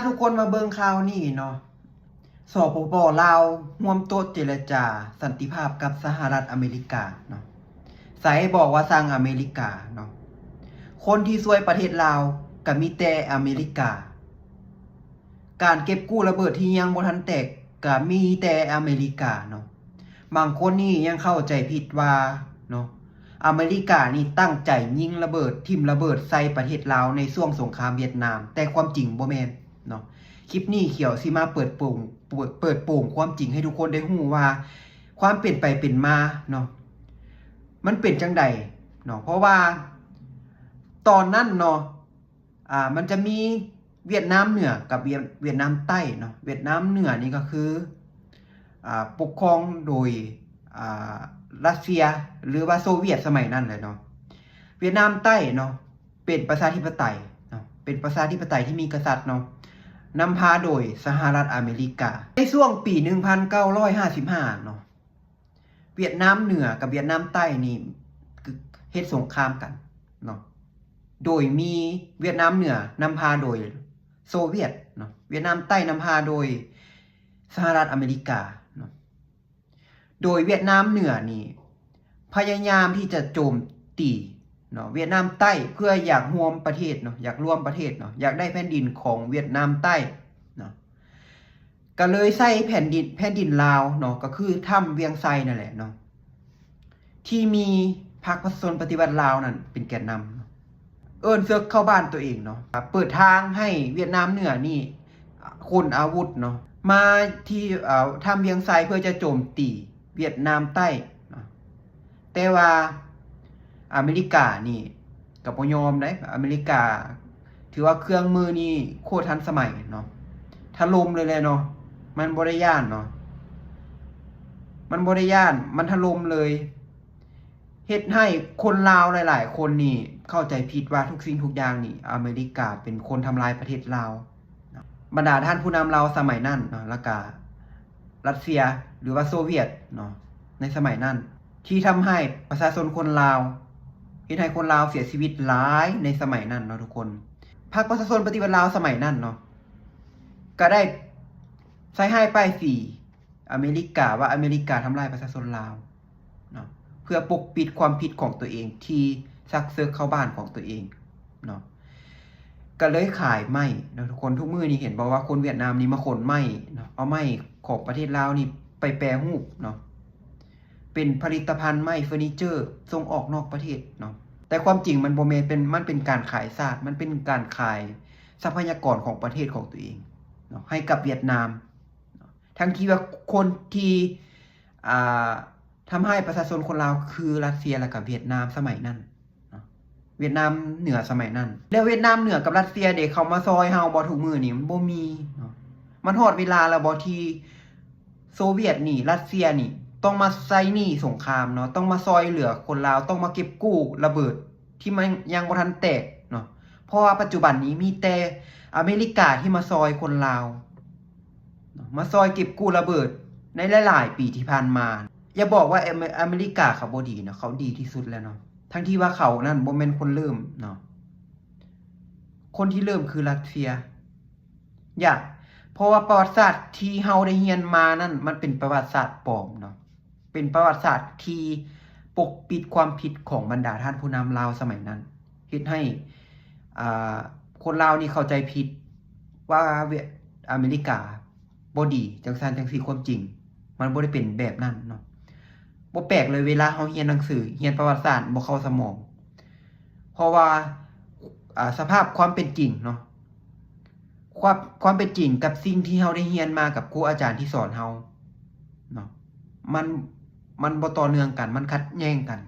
ທຸກຄົນມາເບິ່ງຂ່າວນີ້ເນາະ, ສປປ ລາວ ຮ່ວມໂຕະເຈລະຈາສັນຕິພາບກັບສະຫະລັດອາເມລິກາເນາະ. ໃສບອກວ່າຊັງອາເມລິກາເນາະ? ຄົນທີ່ຊ່ວຍປະເທດລາວກໍມີແຕ່ອາເມລິກາ. ການເກັບກູ້ລະເບີດທີ່ຍັງບໍ່ທັນແຕກກໍມີແຕ່ອາເມລິກາເນາະ. ບາງຄົນນີ້ຍັງເຂົ້າໃຈຜິດວ່າເນາະ ອາເມລິການີ້ຕັ້ງໃຈຍິງລະເບີດ, ຖິ້ມລະເບີດໃສ່ປະເທດລາວໃນຊ່ວງສົງຄາມຫວຽດນາມ, ແຕ່ຄວາມຈິງບໍ່ແມ່ນເນາະ. ຄລິບນີ້ຂຽວຊິມາເປີດໂປງ, ເປີດ ເປີດໂປງຄວາມຈິງໃຫ້ທຸກຄົນໄດ້ຮູ້ວ່າ ຄວາມເປັນໄປເປັນມາເນາະ ມັນເປັນຈັ່ງໃດເນາະ. ເພາະວ່າຕອນນັ້ນເນາະ ອ່າ ມັນຈະມີຫວຽດນາມເໜືອກັບຫວຽດ ຫວຽດນາມໃຕ້ເນາະ. ຫວຽດນາມເໜືອນີ້ກໍຄື ອ່າ ປົກຄອງໂດຍ ອ່າ ຣັດເຊຍ ຫຼືວ່າໂຊວຽດສະໄໝນັ້ນແຫຼະເນາະ. ຫວຽດນາມໃຕ້ເນາະ ເປັນປະຊາທິປະໄຕເນາະ, ເປັນປະຊາທິປະໄຕທີ່ມີກະສັດເນາະ, ນຳພາໂດຍສະຫະລັດອາເມລິກາ. ໃນຊ່ວງປີໜຶ່ງພັນເກົ້າຮ້ອຍຫ້າສິບຫ້າເນາະ ຫວຽດນາມເໜືອກັບຫວຽດນາມໃຕ້ນີ້ເຮັດສົງຄາມກັນເນາະ, ໂດຍມີຫວຽດນາມເໜືອນຳພາໂດຍໂຊວຽດເນາະ, ຫວຽດນາມໃຕ້ນຳພາໂດຍສະຫະລັດອາເມລິກາເນາະ. ໂດຍຫວຽດນາມເໜືອນີ້ພະຍາຍາມທີ່ຈະໂຈມຕີເນາະ ຫວຽດນາມໃຕ້ ເພື່ອຢາກຮວມປະເທດເນາະ, ຢາກລວມປະເທດເນາະ, ຢາກໄດ້ແຜ່ນດິນຂອງຫວຽດນາມໃຕ້ເນາະ. ກໍເລີຍໃຊ້ແຜ່ນດິນ ແຜ່ນດິນລາວເນາະ, ກໍຄືຖ້ຳວຽງໄຊນັ້ນແຫຼະເນາະ ທີ່ມີພັກປະຊາຊົນປະຕິວັດລາວນັ້ນເປັນແກນນຳ, ເອີ້ນເສິກເຂົ້າບ້ານຕົວເອງເນາະ, ເປີດທາງໃຫ້ຫວຽດນາມເໜືອນີ້ຂົນອາວຸດເນາະ ມາທີ່ ເອີ ຖ້ຳວຽງໄຊ ເພື່ອຈະໂຈມຕີຫວຽດນາມໃຕ້ເນາະ. ແຕ່ວ່າອາເມລິການີ້ກໍບໍ່ຍອມເດ້, ອາເມລິກາຖືວ່າເຄື່ອງມືນີ້ໂຄດທັນສະໄໝເນາະ, ຖະຫຼົ່ມເລີຍແຫຼະເນາະ, ມັນບໍ່ໄດ້ຢ້ານເນາະ, ມັນບໍ່ໄດ້ຢ້ານ, ມັນຖະຫຼົ່ມເລີຍ. ເຮັດໃຫ້ຄົນລາວຫຼາຍໆຄົນນີ້ເຂົ້າໃຈຜິດວ່າທຸກສິ່ງທຸກຢ່າງນີ້ ອາເມລິກາເປັນຄົນທຳລາຍປະເທດລາວ. ບັນດາທ່ານຜູ້ນຳລາວສະໄໝນັ້ນເນາະ ແລ້ວກະຣັດເຊຍ ຫຼືວ່າໂຊວຽດເນາະ ໃນສະໄໝນັ້ນ ທີ່ທຳຮ້າຍປະຊາຊົນຄົນລາວ, ເຮັດໃຫ້ຄົນລາວເສຍຊີວິດຫຼາຍໃນສະໄໝນັ້ນເນາະທຸກຄົນ. ພັກປະຊາຊົນປະຕິວັດລາວສະໄໝນັ້ນເນາະ ກະໄດ້ໃສ່ຮ້າຍປ້າຍສີອາເມລິກາ ວ່າອາເມລິກາທຳລາຍປະຊາຊົນລາວເນາະ ເພື່ອປົກປິດຄວາມຜິດຂອງຕົວເອງທີ່ຊັກເສິກເຂົ້າບ້ານຂອງຕົວເອງເນາະ. ກະເລີຍຂາຍໄມ້ເນາະທຸກຄົນ. ທຸກມື້ນີ້ເຫັນບໍ່ວ່າຄົນຫວຽດນາມນີ້ມາຂົນໄມ້ເນາະ, ເອົາໄມ້ຂອງປະເທດລາວນີ້ໄປແປຮູບເນາະ ເປັນຜະລິດຕະພັນໄມ້ເຟີນີເຈີສົ່ງອອກນອກປະເທດເນາະ. ແຕ່ຄວາມຈິງມັນບໍ່ແມ່ນເປັນ, ມັນເປັນການຂາຍຊາດ, ມັນເປັນການຂາຍຊັບພະຍາກອນຂອງປະເທດຂອງຕົວເອງເນາະ ໃຫ້ກັບຫວຽດນາມເນາະ. ທັງທີ່ວ່າຄົນທີ່ ອ່າ ທຳຮ້າຍປະຊາຊົນຄົນລາວຄືຣັດເຊຍ ແລ້ວກະຫວຽດນາມສະໄໝນັ້ນເນາະ, ຫວຽດນາມເໜືອສະໄໝນັ້ນ. ແລ້ວຫວຽດນາມເໜືອກັບຣັດເຊຍເດ ເຂົາມາຊ່ອຍເຮົາບໍ່ທຸກມື້ນີ້? ມັນບໍ່ມີເນາະ. ມັນຮອດເວລາແລ້ວບໍ່ທີ່ໂຊວຽດນີ້ ຣັດເຊຍນີ້ ຕ້ອງມາໃຊ້ໜີ້ສົງຄາມເນາະ, ຕ້ອງມາຊ່ອຍເຫຼືອຄົນລາວ, ຕ້ອງມາເກັບກູ້ລະເບີດທີ່ມັນຍັງບໍ່ທັນແຕກເນາະ? ເພາະວ່າປັດຈຸບັນນີ້ມີແຕ່ອາເມລິກາທີ່ມາຊ່ອຍຄົນລາວເນາະ, ມາຊ່ອຍເກັບກູ້ລະເບີດໃນຫຼາຍໆປີທີ່ຜ່ານມາ. ຢ່າບອກວ່າອາເມ, ອາເມລິກາເຂົາບໍ່ດີເນາະ, ເຂົາດີທີ່ສຸດແລ້ວເນາະ, ທັງທີ່ວ່າເຂົານັ້ນບໍ່ແມ່ນຄົນເລີ່ມເນາະ. ຄົນທີ່ເລີ່ມຄືຣັດເຊຍ. ຢ່າ, ເພາະວ່າປະຫວັດສາດທີ່ເຮົາໄດ້ຮຽນມານັ້ນ ມັນເປັນປະຫວັດສາດປອມເນາະ, ເປັນປະຫວັດສາດທີ່ປົກປິດຄວາມຜິດຂອງບັນດາທ່ານຜູ້ນຳລາວສະໄໝນັ້ນ, ເຮັດໃຫ້ ອ່າ ຄົນລາວນີ້ເຂົ້າໃຈຜິດວ່າ ອາເມລິກາບໍ່ດີ ຈັ່ງຊັ້ນຈັ່ງຊີ້. ຄວາມຈິງມັນບໍ່ໄດ້ເປັນແບບນັ້ນເນາະ. ບໍ່ແປກເລີຍ ເວລາເຮົາຮຽນໜັງສື, ຮຽນປະຫວັດສາດບໍ່ເຂົ້າສະໝອງ, ເພາະວ່າ ອ່າ ສະພາບຄວາມເປັນຈິງເນາະ, ຄວາມ, ຄວາມເປັນຈິງກັບສິ່ງທີ່ເຮົາໄດ້ຮຽນມາກັບຄູອາຈານທີ່ສອນເຮົາເນາະ, ມັນ, ມັນບໍ່ຕໍ່ເນື່ອງກັນ, ມັນຂັດແຍ່ງກັນ.